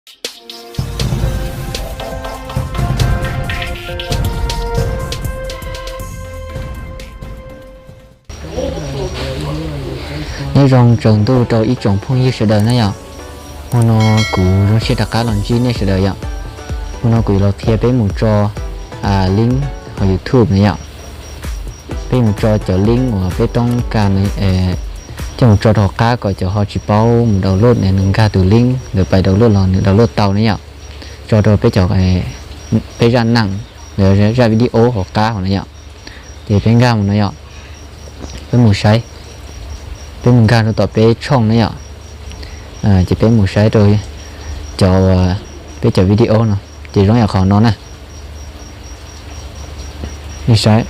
Nyob zoo tsaus ntuj rau ib tsoom phooj ywg sawv daws na yom. Hmo no kuv zoo siab rov qab los ntsib nej sawv daws yom. Hmo no kuv yuav los qhia peb mus tso link hauv YouTube na yom. Peb mus tso cov link uas peb toob kas coj mus tso rau hauv qab kom cov ho tsis paub mus download ne nws nkag tus link ntawd pais download los nws download tau ne yom. Tso rau peb cov, peb zaj neej, zaj video hauv qab hauv na yom. Ces peb nkag mus no yom. Peb mus saib, peb mus nkag rau tom peb tshooj na yom. Ces peb mus saib rau cov, peb cov video no ces zoo yam qhov no na. Nej saib,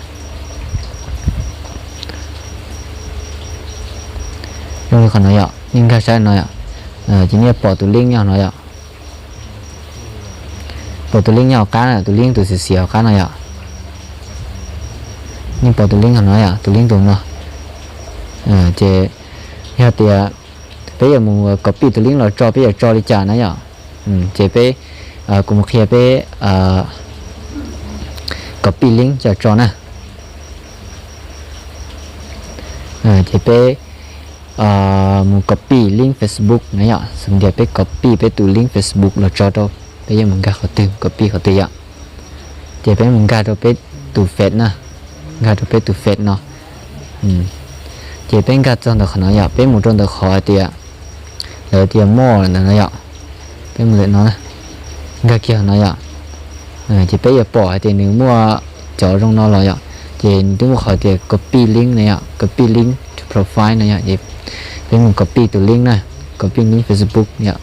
zoo li qhov no yom, nej nkag saib no yom. Ces nej pom tus link nyob no yom. Pom tus link nyob hauv qab na, tus link tus xiav xiav hauv qab no yom. Nej pom tus link hauv no yom, tus link tus no. Ces yog tias peb yuav mus copy tus link los tso, peb yuav tso li cas na yom. Ces peb, kuv mus qhia peb copy link coj tso na. Ces peb mus copy link Facebook na yom, xws tias peb copy peb tus link Facebook los tso rau, peb yuav mus nkag qhov twg, copy qhov twg yom. Ces peb mus nkag rau peb tus Face na, nkag rau peb tus Face no. Ces peb nkag txog ntawm qhov no yom, peb mus rau ntawm qhov hais tias lawv tias more ntawm no yom. Peb mus ntawm no, nkag kiag qhov no yom. Ces peb yuav pom hais tias nws muaj cov zoo no los yom, ces nws twb muaj qhov tias copy link na yom, copy link to profile na yom. Ces peb mus copy tus link na, copy link Facebook yom.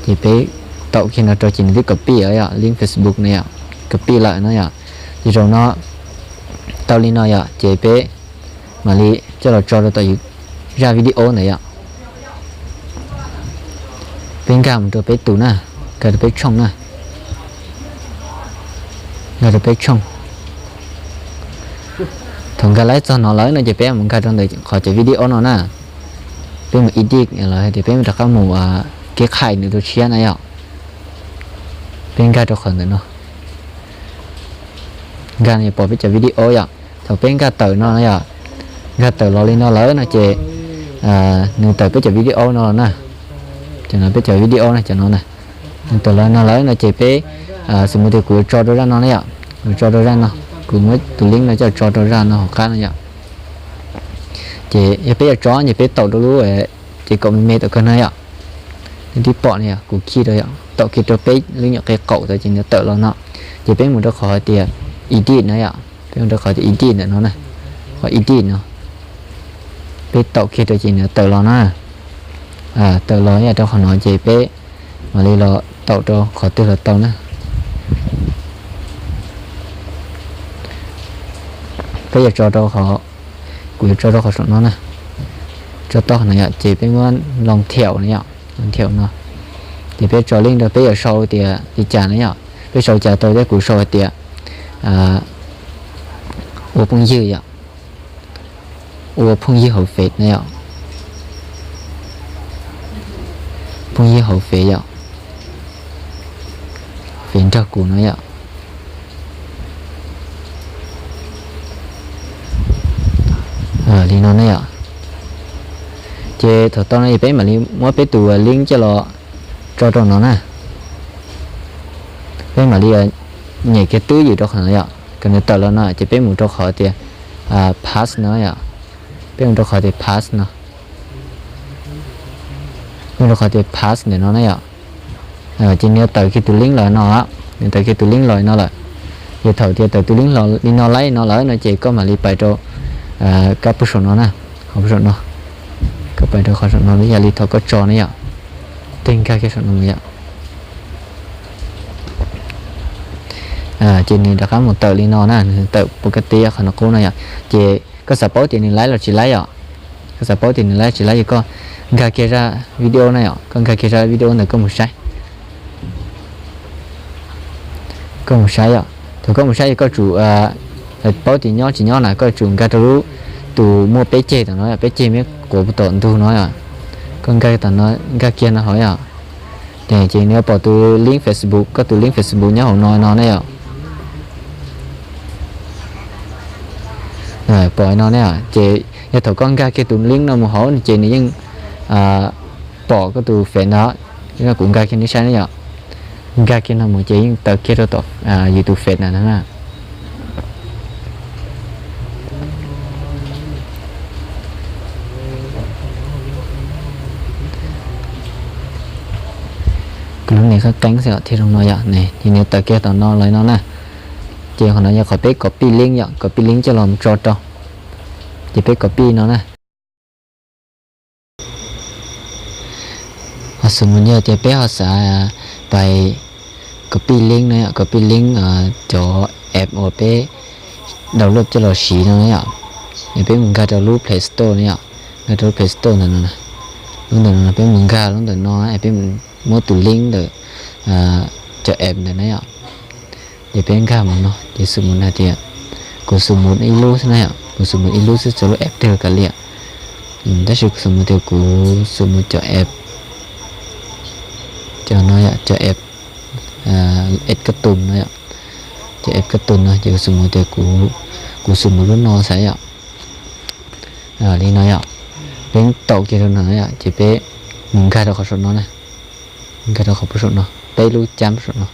Ces peb taum kiag no rau ces nws twb copy lawm yom, link Facebook na yom, copy lawm no yom. Ces zaum no tau li no yom, ces peb mam li coj los tso rau tom zaj video ntawd yom. Peb nkag mus rau peb tus na, nkag rau peb tshooj na, nkag rau peb tshooj. Thaum nkag laib txog no lawm no ces peb mus nkag rau ntawm qhov cov video no na. Peb mus edit los tias peb mus rov qab mus kev qhais nws rau tshiab na yom. Peb nkag rau qhov ntawm no, nkag no pom peb cov video yom. Thaum peb nkag tawm no yom, nkag tawm los li no lawm no ces nws tawm peb cov video no los na. Cov no peb cov video na, cov no na. Nws tawm los no lawm no ces peb, xws li tias kuv yuav tso rau zaj no na yom, kuv tso rau zaj no, kuv muab tus link no coj tso rau zaj no hauv qab no yom. Ces yog peb yuav tso ces peb taum rau lub ces kaum me me tom kawg no yom. Nej twb pom no yom, kuv khij rau yom, taum kiag rau peb lub nyuam qe qaum tod ces nws tawm los no. Ces peb mus rau qhov tias edit no yom, peb mus rau qhov tias edit ntawm no na, qhov edit no. Peb taum kiag rau ces nws tawm los na. Tawm los yom, rau qhov no ces peb mam li los taum rau qhov twg los tau na. Peb yuav tso rau qhov, kuv yuav tso rau qhov saum no na. Tso tau qhov no yom, ces peb muab loo thiaum no yom, loo thiaum no. Ces peb tso link rau, peb yuav sau tias li cas na yom. Peb sau cas tau thiab, kuv sau hais tias ua phooj ywg yom, ua phooj ywg hauv Fev na yom, phooj ywg hauv Fev yom, Fev nrog kuv no yom. Li no na yom. Ces thaum tau no ces peb mam li muab peb tus link coj los tso rau no na. Peb mam li nyem kiag twb ywm rau qhov no yom, kom nws tawm los no ces peb mus rau qhov tias pass no yom. Peb mus rau qhov tias pass no, mus rau qhov tias pass ntawm no na yom. Ces nws tawm kiag tus link los no, nws tawm kiag tus link los no lawm. Ces thaum tias tawm tus link los li no laib no lawm no ces koj mam li pais rau kab puag saum no na, qhov puag saum no. Koj pais rau qhov saum no yam li thaum koj tso na yom. Tej nkag kiag saum no yom. Ces nws rov qab mus tawm li no na, nws tawm pus kab teb qhov no qub no yom. Ces koj xav paub tias nws laib los tsis laib yom, koj xav paub tias nws laib tsis laib ces koj nkag kiag zaj video na yom, koj nkag kiag zaj video ntawd koj mus saib. Koj mus saib yom, thaum koj mus saib ces koj tsum paub tias nyob tsis nyob na, koj tsum nkag rau lub tus muaj peb ceg tom no, peb ceg me quav puag tom ntug no yom. Koj nkag tom no, nkag kiag no hov yom. Ces nws yuav pom tus link Facebook, koj tus link Facebook nyob hauv no no ne yom. Pom no ne, ces yog thaum koj nkag kiag tus link no mus hauv ces nws yeej pom koj tus Face ntawd. Kuv nkag kiag nej saib ne yom. Nkag kiag no mus ces yeej tawm kiag rau tom yus tus Face na na. Lub niag qeeb qeeb xwb thiab zoo no yom, ces nws tawm kiag tom no los no na. Ces qhov no yog qhov peb copy link yom, copy link coj los tso rau. Ces peb copy no na. Ho xws mus yog tias peb ho xav pais copy link no yom, copy link cov app uas peb download coj los siv no na yom. Es peb mus nkag rau lub Play Store no yom, nkag rau lub Play Store ntawm no, lub ntawm no peb mus nkag lub ntawm no, peb muab tus link ntawm cov app ntawm na yom. Ces peb nkag mus no ces xws mus hais tias kuv xws mus ib lub xwb na yom, kuv xws mus ib lub xwb txhua lub app twg kav liam. Tab sis kuv xws mus tias kuv xws mus cov app, cov no yom, cov app, app cartoon no yom, cov app cartoon no ces kuv xws mus tias kuv xws mus lub no xav yom. Li no yom, peb taum kiag rau no yom, ces peb mus nkag rau qhov saum no na, nkag rau qhov pub saum no, peb lub cab saum no.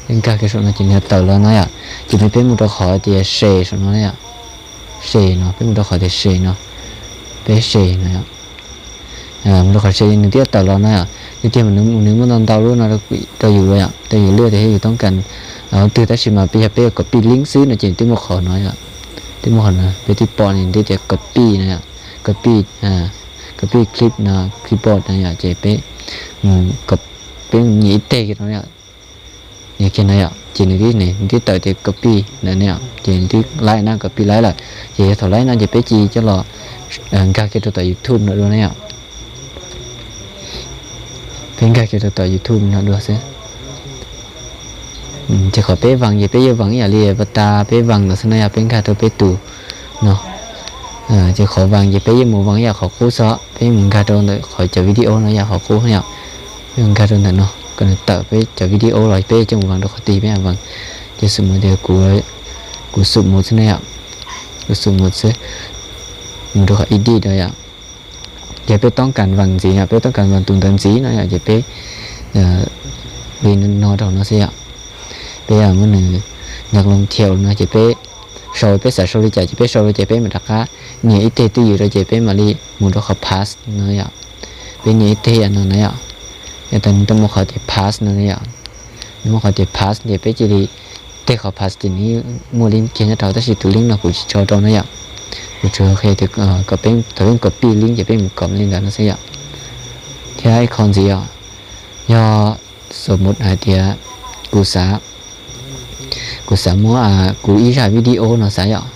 Peb nkag kiag saum no ces nws tawm los no yom, ces peb mus rau qhov tias share saum no yom, share no, peb mus rau qhov tias share no, peb share no yom. Mus rau qhov share nws twb tawm los no yom, tiag tiag mas nws muaj ntau ntau lub no rau yus yom, rau yus lwaj tias yus toob kas twg, tab sis mas peb yog peb copy link xwb no ces twb muaj qhov no yom, twb muaj qhov no peb twb pom nws twb tias copy no yom, copy, copy clip no, clipboard no yom, ces peb mus, peb mus nias ib teg kiag no yom, nias kiag no yom, ces nws twb, nws twb tawm tias copy na yom, ces nws twb laib na, copy laib lawm. Ces yog thaum laib no ces peb cia li coj los nkag kiag rau tom YouTube no dua na yom. Peb nkag kiag rau tom YouTube no dua xwb. Ces qhov peb vaas ces peb yeej vaas ib yam li pas tas peb vaas no xwb na yom, peb nkag rau peb tus no. Ces qhov vaas ces peb yeej mus vaas ib yam qhov qub xwb, peb yeej mus nkag rau ntawm qhov cov video no yom, qhov qub yom. Peb nkag rau ntawm no kom nws tawm peb cov video los peb coj mus vaas rau qhov twg peb vaas. Ces xws mus tias kuv xws mus xwb na yom, kuv xws mus xwb, mus rau qhov edit no yom. Ces peb toob kas vaas ntxiv yom, peb toob kas vaas tus ntawd ntxiv no yom, ces peb li no rau no xwb yom. Peb muab nws nyaj loo thiau no ces peb sau, peb xav sau li cas ces peb sau li cas, peb mam rov qab nias ib teg twj ywm rau ces peb mam li mus rau qhov paste no yom. Peb nias ib teg yam no na yom, yog tas nws tau muaj qhov tias paste no yom, nws muaj qhov tias paste ces peb cia li teg qhov paste ces nws muaj link kiag nyob rau, tab sis tus link no kuv tsis tso rau na yom. Kuv tsuas qhia tias kom peb, thaum peb copy link ces peb mus kom li ntawd no xwb yom. Thiab ib qho ntxiv os, yog xws mus hais tias kuv xav, kuv xav muab kuv ib zaj video no xav yom,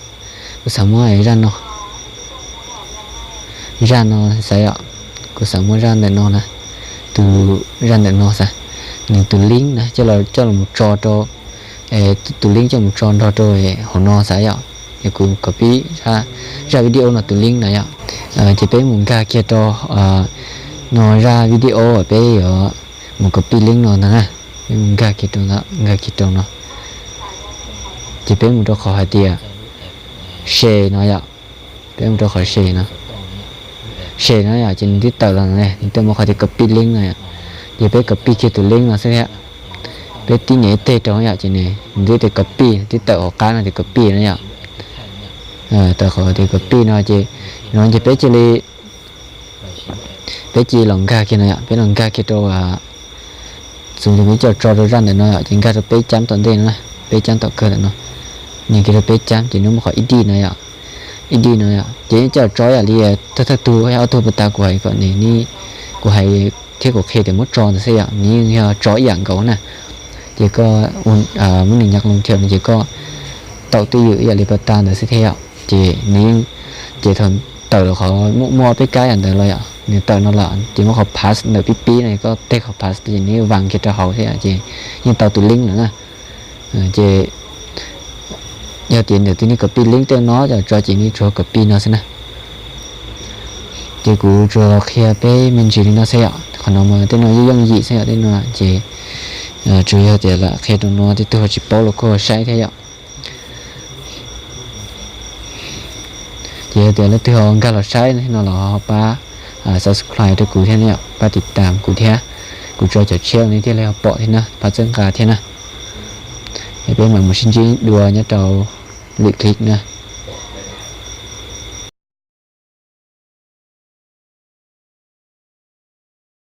kuv xav muab zaj no, zaj no xav yom, kuv xav muab zaj ntawm no na, tus zaj ntawm no xav, nws tus link na coj los, coj los mus tso rau, tus link coj mus tso nrog rau hauv no xav yom. Es kuv copy zaj video no tus link na yom. Ces peb mus nkag kiag rau no zaj video uas peb yuav mus copy link no ntag na. Peb mus nkag kiag rau ntawd, nkag kiag rau no, ces peb mus rau qhov hais tias share no yom. Peb mus rau qhov share no, share no yom, ces nws twb tawm los no, nws twb muaj qhov tias copy link no yom. Ces peb copy kiag tus link no xwb thiab. Peb tib nias ib teg rau yom, ces nws twb tias copy, twb tawm hauv qab no tias copy no yom. Tawm qhov tias copy no ces, no ces peb cia li, peb cia li los nkag kiag no yom, peb los nkag kiag rau, xws li peb coj tso rau zaj ntawm no yom, ces nkag rau peb cab tom ntej no, peb cab tom kawg ntawm no. Nias kiag rau peb cab ces nws muaj qhov edit no yom, edit no yom, ces yeej coj tso ib yam li thawj thawj tug, ob tug pas tas kuv hais kom nws, kuv hais thiab kuv qhia tias muab tso ntawd xwb yom, nws yeej yog tso ib yam nkaus na. Ces koj muab nws nyaj loo thiab no ces koj taum twj ywm ib yam li pas tas ntawd xwb thiab yom, ces nws yeej, ces thaum tawm los qhov muaj, muaj peb kab yam ntawd los yom, nws tawm no los ces muaj qhov paste ntawm pib pib no, koj teg qhov paste ces nws yeej vaas kiag rau hauv thiab ces yeej tau tus link lawm na. Ces yog tias ntawm tus nws copy link tej no coj tso ces nws tsuas copy no xwb na. Ces kuv tsuas los qhia peb me ntsis li no xwb yom. Qhov no mas tej no yooj yooj yim xwb yom, tej no ces tsuas yog tias lam qhia rau no tej tug tsis paub los kuj saib thiab yom. Ces yog tias leej twg ho nkag los saib no los ho pab subscribe rau kuv thiab yom, pab tiv tam kuv thiab. Kuv tso cov tshiab nej thiaj li ho pom thiab na, pab txhawb nqa thiab na. Es peb mam mus sib ntsib dua nyob rau lwm clip na.